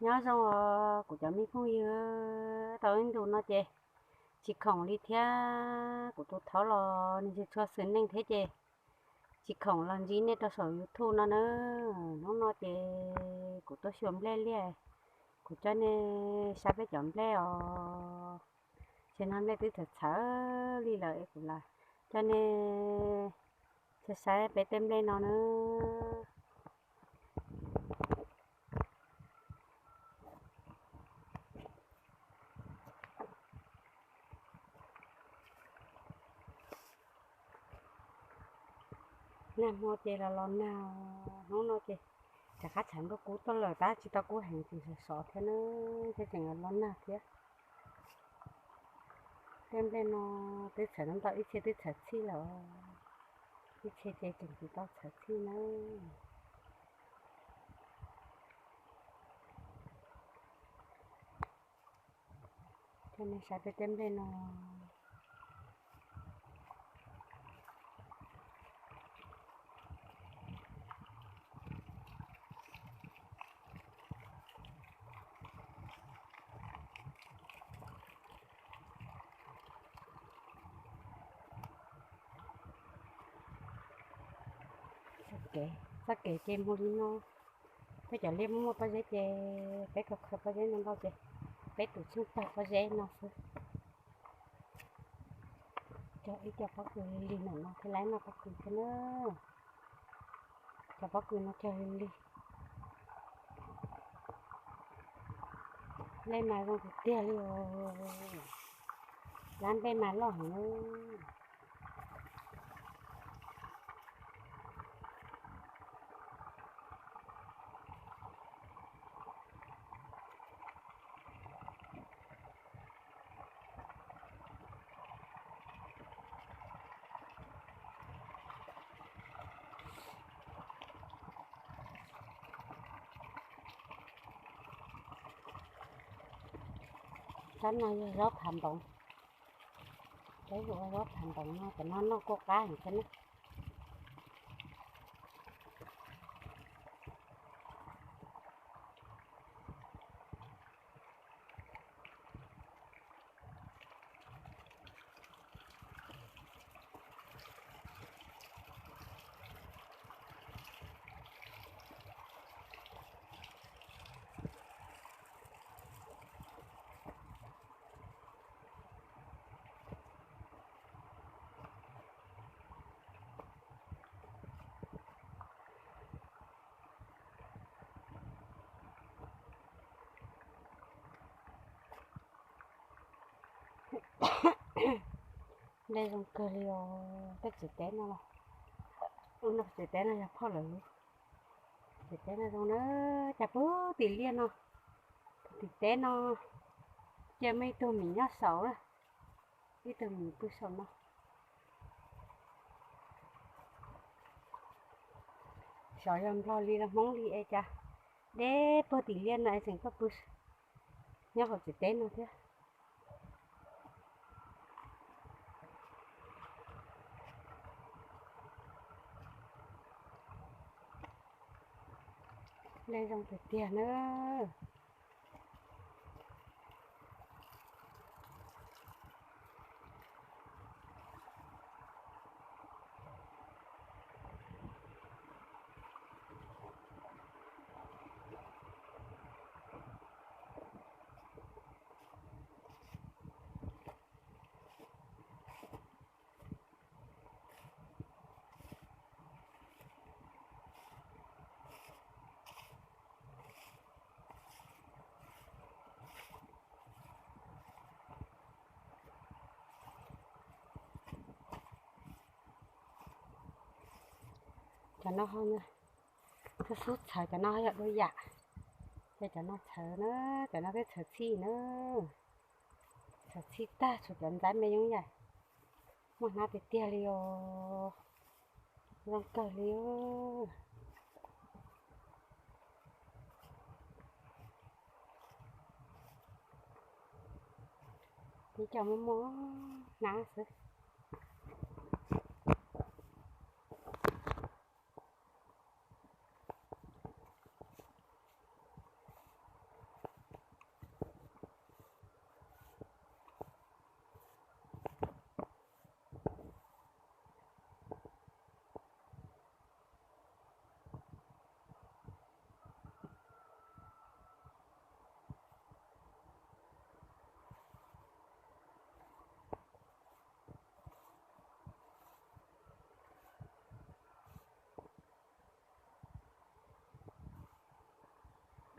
Nyob zoo os kuv cov me phooj ywg, tau ib ntus no ces tsis khoom li thiab, kuv tus thov los nws tsis tshua xwm neej thiab ces tsis khoom los ntsib nej rau saum YouTube no na. Hnub no ces kuv tuaj xyuas nplej liaj, kuv coj nej saib peb cov nplej os. Ces no nplej twb txhawv txhawv li lawm es kuv los coj nej saib peb tej nplej no na. Nag hmo ces los los nag, hnub no ces rov qab tshav ntuj kub tuaj lawm tab tsis tau kub heev tsis sov sov thiab na, thiab tseem los los nag thiab. Tej nplej no twb txhawv ntau, ib txhia twb txhawv txhij lawm, ib txhia ces tseem tsis tau txhawv txhij na. Coj nej saib peb tej nplej no. Txoj kev ces mus li no. Peb cov liaj muaj pob zeb ces peb khaws khaws pob zeb no ntau ces peb tus tsheej tag pob zeb no xwb. Cog ib co pob kws lig lig ntawm no thiab, lawv noj pob kws thiab na. Cov pob kws no cog lig lig. Nplej mas zoo tiag tiag li os. Lab nplej mas loj heev. Tsob no yog zaub phav npoov. Peb hu ua zaub phav npoov no, cov no noj kuj qab heev thiab na. Nplej zoo kawg li os, tej txiv teb no los, ub no txiv teb no yog phauj lawv lub. Txiv teb no zoo na, cas puag tim liaj no, puag tim teb no, cia muaj ib tug mim nyob saud na, ib tug mim pw saum no. Xyov yog Nplog li los Hmoob li es cas deb puag tim liaj no es tseem tuaj pw nyob hauv txiv teb no thiab. Nplej zoo tiag tiag na. Cov no ho xub xub txhawv, cov no ho yog dua yam. Ces cov no txhawv na, cov no twb txhawv txhij na. Txhawv txhij tag, tshuav cov ntxaib me yooj yim. Muaj hnab tiag tiag li os. Zoo kawg li. Tib co muaj muaj hnab xwb.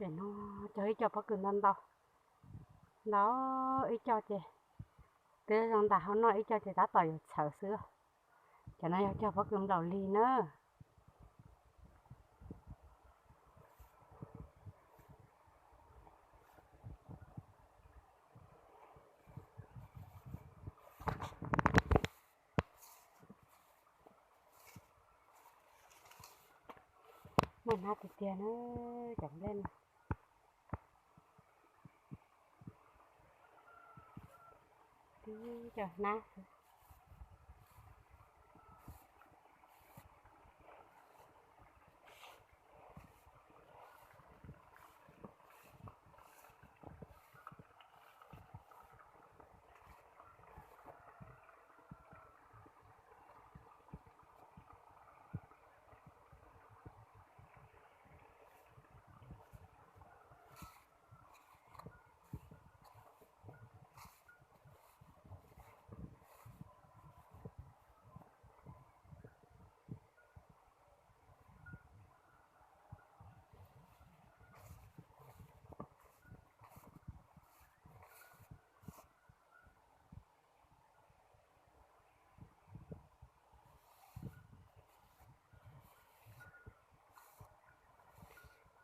Ces no cog ib co pob kws ntau ntau, ntau ib co ces twb zoo ntas hauv no, ib co ces tab tom yuav txhawv xwb. Cov no yog cog pob kws nplaum lig na. Muaj hnab tiag tiag na, cov nplej no. Tib cov hnab xwb.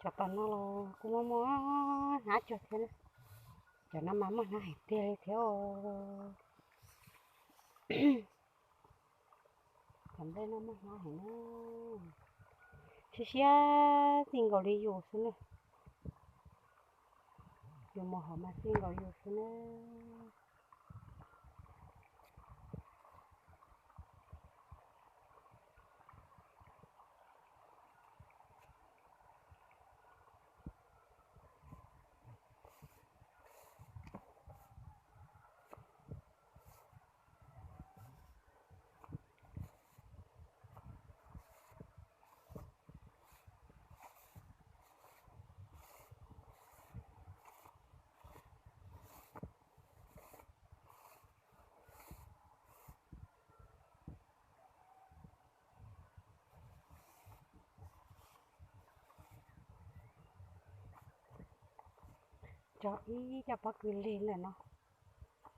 Cov tom no los kuj muaj muaj hnab cuag thiab na. Cov no mas muaj hnab heev tiag li thiab. Cov nplej no muaj hnab heev na. Siab siab txij nkaus li yus xwb na. Yus mus hauv mas txij nkaus yus xwb na. Cog ib co pob kws lig ntawm no.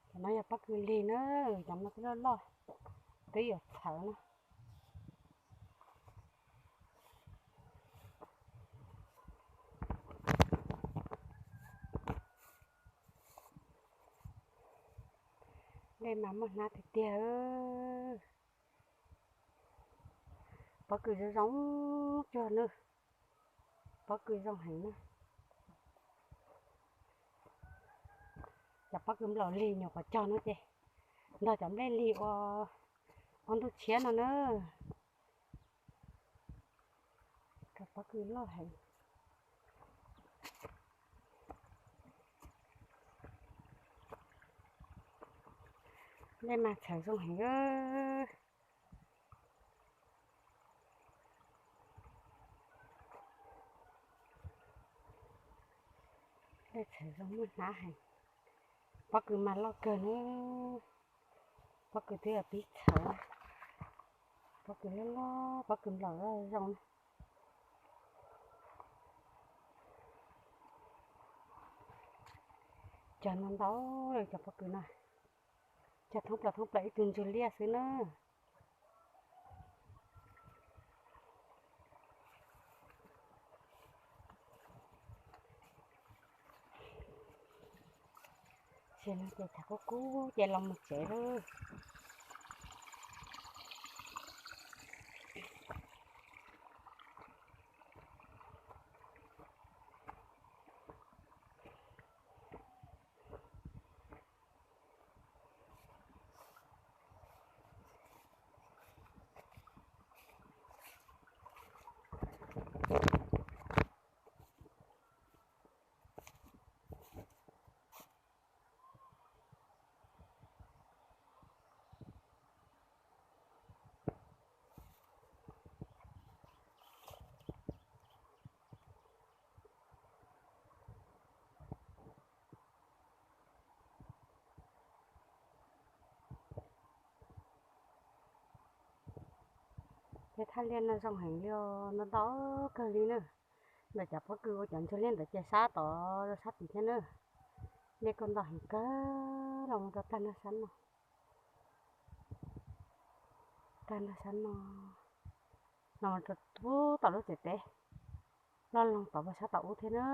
Cov no yog pob kws lig na, cov no twb loj loj, twb yuav txhawv na. Nplej mas muaj hnab tiag tiag. Pob kws zoo zoo cuag na. Pob kws zoo heev na. Cov pob kws nplaum lig nyuam qhuav cog no ces ntog cov nplej lig ua, ua ntuj tshiab no na. Cov pob kws loj heev. Nplej mas txhawv zoo heev. Nplej txhawv zoo muaj hnab heev. Pob kws mas loj kawg na. Pob kws twb yog pib txhawv. Pob kws loj loj, pob kws nplaum zoo. Cog ntau ntau cov pob kws no. Cog thoob plaws thoob plaws ib tug ntsug liaj xwb na. Ces no ces tshav kub kub ces los mus tsev lawm. Tej thaj liaj no zoo heev li os, ntau ntau kawg li na. Ntawm cov pob kws ua cov ntsuag liab ntawd ces sab tod rau sab tid thiab na. Liab kuj ntau heev kawg los mus rau tag nrho sab no, tag nrho sab no, los rau pub tom lub tsev teb loj loog tod puag sab tom ub thiab na.